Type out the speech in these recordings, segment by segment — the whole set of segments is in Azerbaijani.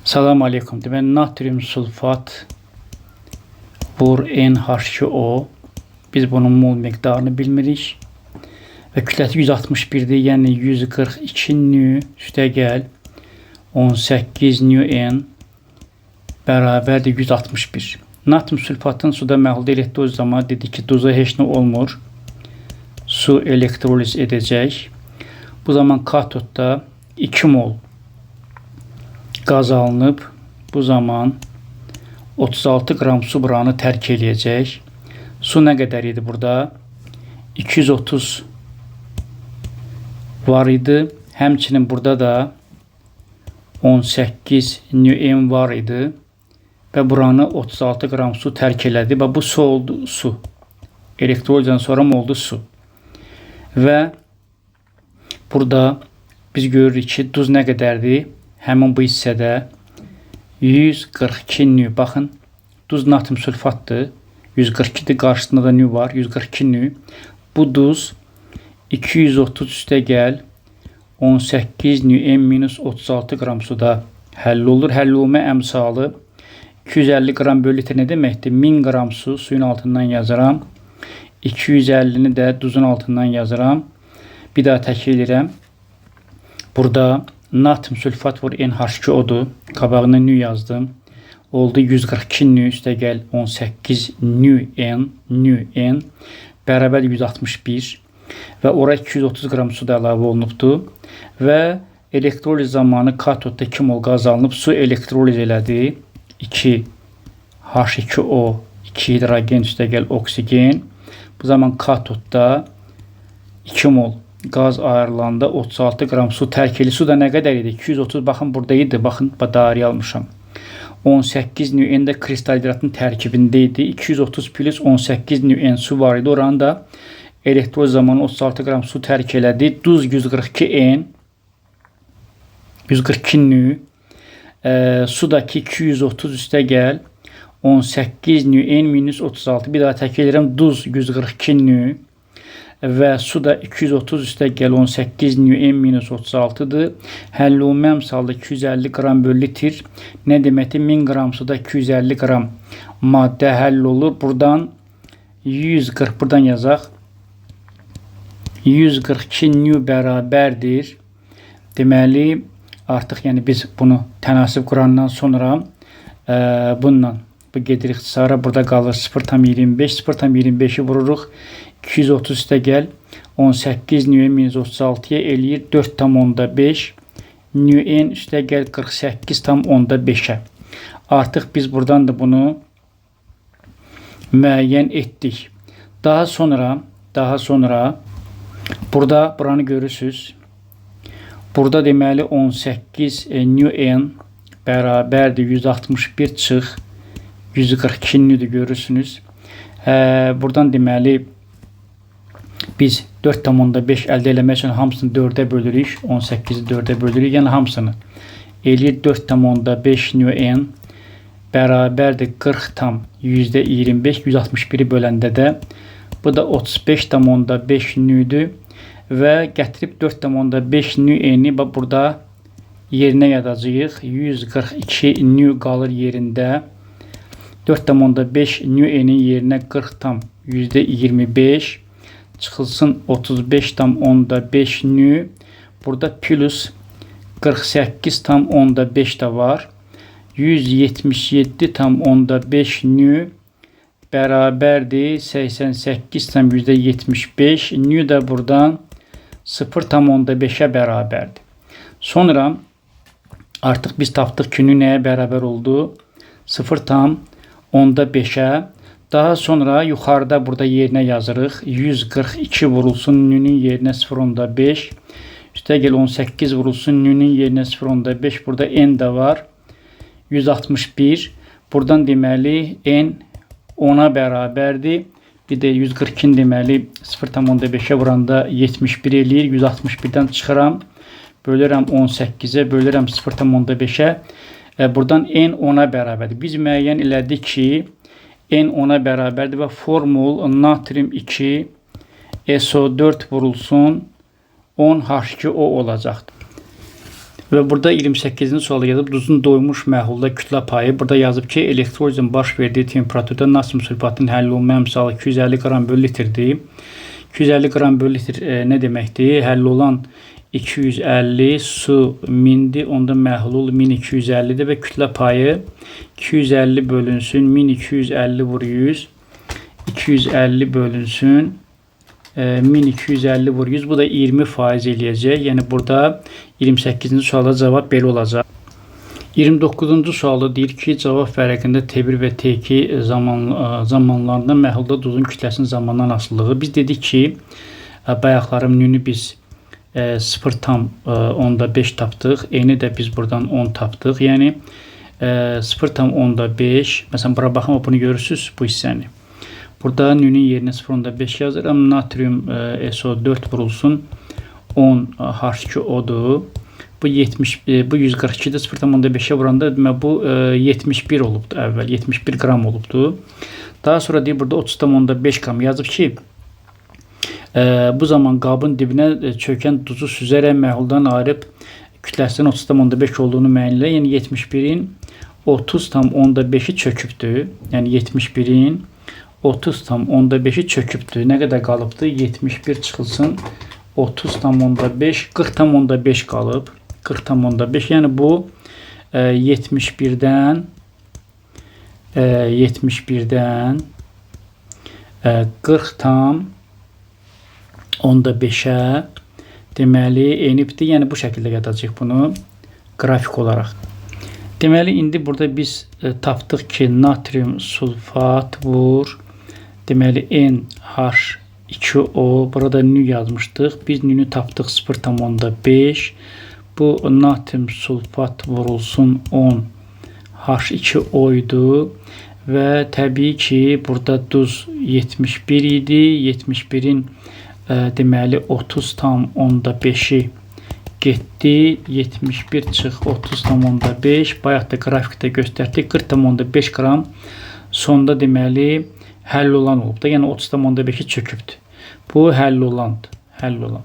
Salam aleykum. Deməli, natrium sulfat vur NH2O. Biz bunun mol miqdarını bilmirik. Və kütləsi 161-dir, yəni 142 nü üstəgəl 18 nü N bərabərdir 161. Natrium sulfatın suda məhlulda elektroliz zamanı dedik ki, duza heç nə olmur. Su elektroliz edəcək. Bu zaman katodda 2 mol qaz alınıb. Bu zaman 36 qram su buranı tərk eləyəcək. Su nə qədər idi burada? 230 var idi. Həmçinin burada da 18 nm var idi və buranı 36 qram su tərk elədi və bu su oldu su. Elektrolizdən sonra mı oldu su. Və burada biz görürük ki, duz nə qədərdir? Həmin bu hissədə 142 nü. Baxın, duz natrium sulfatdır. 142-dir, qarşısında da nü var. 142 nü. Bu duz 230 üstəgəl 18 nü M minus 36 qram suda həll olur. Həll olma əmsalı 250 qram bölü litr nə deməkdir? 1000 qram su suyun altından yazıram. 250-ni də duzun altından yazıram. Bir daha təkrar edirəm. Burada natrium sulfat vur NH2O-dur. Qabağına nü yazdım. Oldu 142 nü üstəgəl 18 nü N, nü N bərabər 161 və ora 230 qram su da əlavə olunubdur və elektroliz zamanı katodda 2 mol qaz alınıb, su elektroliz elədi. 2 H2O, 2 hidrogen üstəgəl oksigen. Bu zaman katodda 2 mol qaz ayrılanda 36 qram su tərk edir. Su da nə qədər idi? 230, baxın burada idi. Baxın, dairə almışam. 18 nü N də kristalhidratın tərkibində idi. 230 plus 18 nü N su var idi. Oranı da elektroliz zamanı 36 qram su tərk elədi. Duz 142 N 142 nü sudakı 230 üstəgəl 18 nü N minus 36. Bir daha təkrar edirəm. Duz 142 nü və su da 230 üstəgəl 18 nü N minus 36-dır. Həll olma əmsalı 250 qram bölü litr. Nə deməkdir? 1000 qram suda 250 qram maddə həll olur. Buradan 140, buradan yazaq. 142 nü bərabərdir. Deməli, artıq yəni biz bunu tənasüb qurandan sonra bununla bu gedir ixtisara. Burada qalır 0,25. 0,25-i vururuq. 230 üstəgəl 18 nü minus 36-ya eləyir 4,5 nü n üstəgəl 48,5-ə. Artıq biz buradan da bunu müəyyən etdik. Daha sonra burada buranı görürsüz. Burada deməli 18 nü n bərabərdir 161 çıx 142 nüdür görürsünüz. Buradan deməli biz 4,5 əldə eləmək üçün hamısını 4-ə bölürük. 18-i 4-ə bölürük. Yəni hamısını eləyir 4,5 nü n bərabərdir 40,25 161-i böləndə də bu da 35,5 nüdür və gətirib 4,5 nü n-i burada yerinə yazacağıq. 142 nü qalır yerində. 4,5 nü n-in yerinə 40,25 çıxılsın 35,5 nü. Burada plus 48,5 də var. 177,5 nü bərabərdir 88,75 nü də buradan 0,5-ə bərabərdir. Sonra artıq biz tapdıq ki, nü nəyə bərabər oldu? 0,5-ə. Daha sonra yuxarıda burada yerinə yazırıq. 142 vurulsun nünün yerinə 0,5. Üstəgəl 18 vurulsun nünün yerinə 0,5. Burada n də var. 161. Buradan deməli n 10-a bərabərdir. Bir də 142-ni deməli 0,5-ə vuranda 71 eləyir. 161-dən çıxıram. Bölürəm 18-ə, bölürəm 0,5-ə. Buradan n 10-a bərabərdir. Biz müəyyən elədik ki, n 10-a bərabərdir və formul natrium 2 SO4 vurulsun 10 H2O olacaqdır. Və burada 28-ci sualda yazıb duzun doymuş məhlulda kütlə payı. Burada yazıb ki, elektrolizin baş verdiyi temperaturda natrium sülfatın həll olunma əmsalı 250 qram bölü litrdir. 250 qram bölü litr nə deməkdir? Həll olan 250, su 1000-dir, onda məhlul 1250-dir və kütlə payı 250 bölünsün 1250 vur 100, 250 bölünsün 1250 vur 100, bu da 20% eləyəcək. Yəni burada 28-ci sualda cavab belə olacaq. 29-cu sualda deyir ki, cavab vərəqində T1 və T2 zamanlarında məhlulda duzun kütləsinin zamandan asılılığı. Biz dedik ki, bayaqlarım nünü biz 0,5 tapdıq. N-i də biz buradan 10 tapdıq. Yəni 0,5. Məsələn, bura baxın, bunu görürsünüz, bu hissəni. Burada nünün yerinə 0,5 yazıram. Natrium SO4 vurulsun 10 H2O-dur. Bu 70, bu 142-dir. 0,5-ə vuranda demək bu 71 olubdu əvvəl. 71 qram olubdu. Daha sonra deyir burada 30,5 qram yazıb ki, bu zaman qabın dibinə çökən duzu süzərək məhluldan ayırıb kütləsinin 30,5 olduğunu müəyyən elə. Yəni 71-in 30,5-i çökübdür. Yəni 71-in 30,5-i çökübdür. Nə qədər qalıbdır? 71 çıxılsın 30,5, 40,5 qalıb. 40,5. Yəni bu 71-dən 40,5-ə deməli enibdir. Yəni bu şəkildə yadacaq bunu qrafik olaraq. Deməli indi burada biz tapdıq ki, natrium sulfat vur. Deməli NH2O, burada nü yazmışdıq. Biz nünü tapdıq 0,5. Bu natrium sulfat vurulsun 10 H2O idi. Və təbii ki, burada duz 71 idi. 71-in deməli 30,5-i getdi. 71 çıx 30,5. Bayaq da qrafikdə göstərdik. 40,5 qram sonda deməli həll olan olub da. Yəni 30,5-i çökübdür. Bu həll olandır. Həll olan.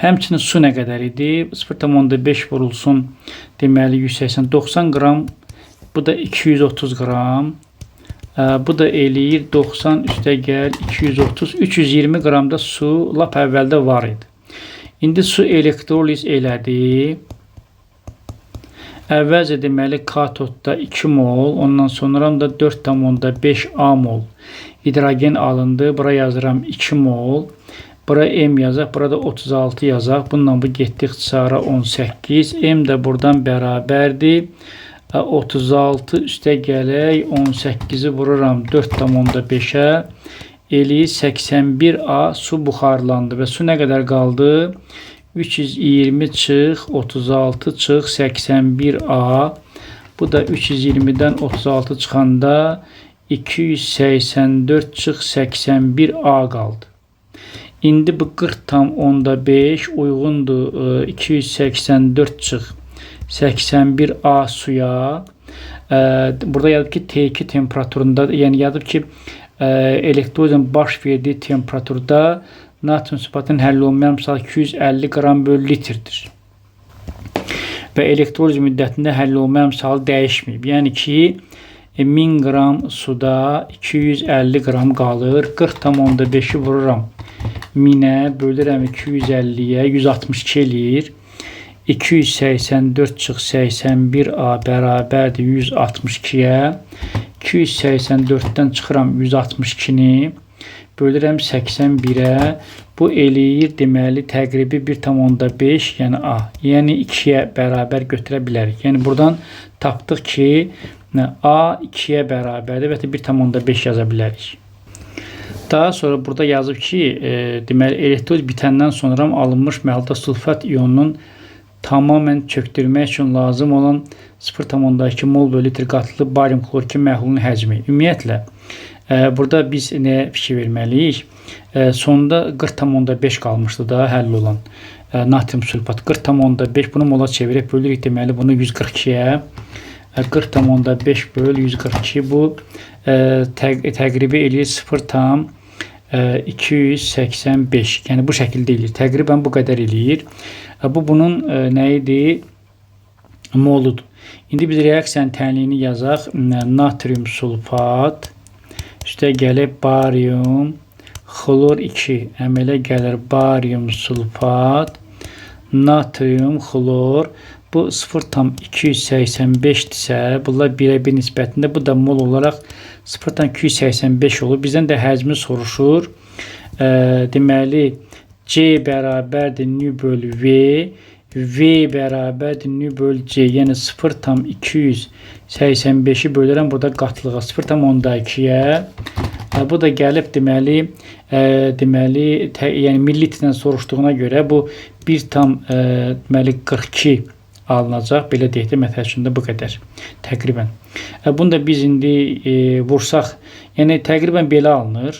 Həmçinin su nə qədər idi? 0,5 vurulsun deməli 180, 90 qram. Bu da 230 qram. Bu da eləyir 90 üstə gəl 230, 320 qram da su lap əvvəldə var idi. İndi su elektroliz elədi. Əvvəlcə deməli katodda 2 mol, ondan sonra da 4,5 A mol hidrogen alındı. Bura yazıram 2 mol. Bura M yazaq, burada 36 yazaq. Bununla bu getdi ixtisara 18. M də buradan bərabərdir. 36 üstə gələk 18-i vururam 4,5-ə. Eləyir 81 A su buxarlandı və su nə qədər qaldı? 320 çıx 36 çıx 81 A. Bu da 320-dən 36 çıxanda 284 çıx 81 A qaldı. İndi bu 40,5 uyğundur 284 çıx 81 A suya. Burada yazıb ki, T2 temperaturunda, yəni yazıb ki, elektrolizin baş verdiyi temperaturda natrium sulfatın həll olunmayan misal 250 qram bölü litrdir. Və elektroliz müddətində həll olunmayan misalı dəyişməyib. Yəni ki, 1000 qram suda 250 qram qalır. 40,5-i vururam 1000-ə, bölürəm 250-yə, 162 eləyir. 284 çıx 81 A bərabərdir 162-yə. 284-dən çıxıram 162-ni, bölürəm 81-ə. Bu eləyir deməli təqribi 1,5, yəni A, yəni 2-yə bərabər götürə bilərik. Yəni buradan tapdıq ki, A 2-yə bərabərdir və 1,5 yaza bilərik. Daha sonra burada yazıb ki, deməli elektroliz bitəndən sonra alınmış məhlulda sulfat ionunun tamamilə çökdürmək üçün lazım olan 0,2 mol bölü litr qatlı barium klor 2 məhlulunun həcmi. Ümumiyyətlə, burada biz nəyə fikir verməliyik? Sonda 40,5 qalmışdı da həll olan natrium sulfat. 40,5 bunu mola çevirək, bölürük deməli bunu 142-yə. 40,5 böl 142 bu təqribi eləyir 0,285. Yəni bu şəkildə eləyir. Təqribən bu qədər eləyir. Bu bunun nə idi? moludur. İndi biz reaksiyanın tənliyini yazaq. Natrium sulfat üstə gəlib barium xlor 2 əmələ gəlir barium sulfat natrium xlor. Bu 0,285-dirsə, bunlar birə-bir nisbətində, bu da mol olaraq 0,285 olur. Bizdən də həcmi soruşur. Deməli, C bərabərdir nü bölü V, V bərabərdir nü bölü C, yəni 0,285-i bölürəm burada qatlığa 0,2-yə. Bu da gəlib deməli, yəni millilitrdən soruşduğuna görə bu 1,42 alınacaq. Belə deyək də, məsəl üçün də bu qədər təqribən. Bunu da biz indi vursaq, yəni təqribən belə alınır.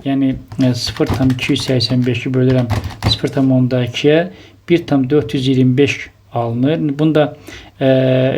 Yəni 0,285-i bölürəm 0,2-yə 1,425 alınır. Bunu da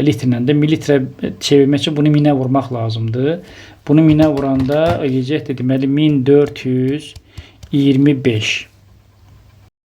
litrlə də millilitrə çevirmək üçün bunu 1000-ə vurmaq lazımdır. Bunu 1000-ə vuranda eləyəcəkdir, deməli 1425.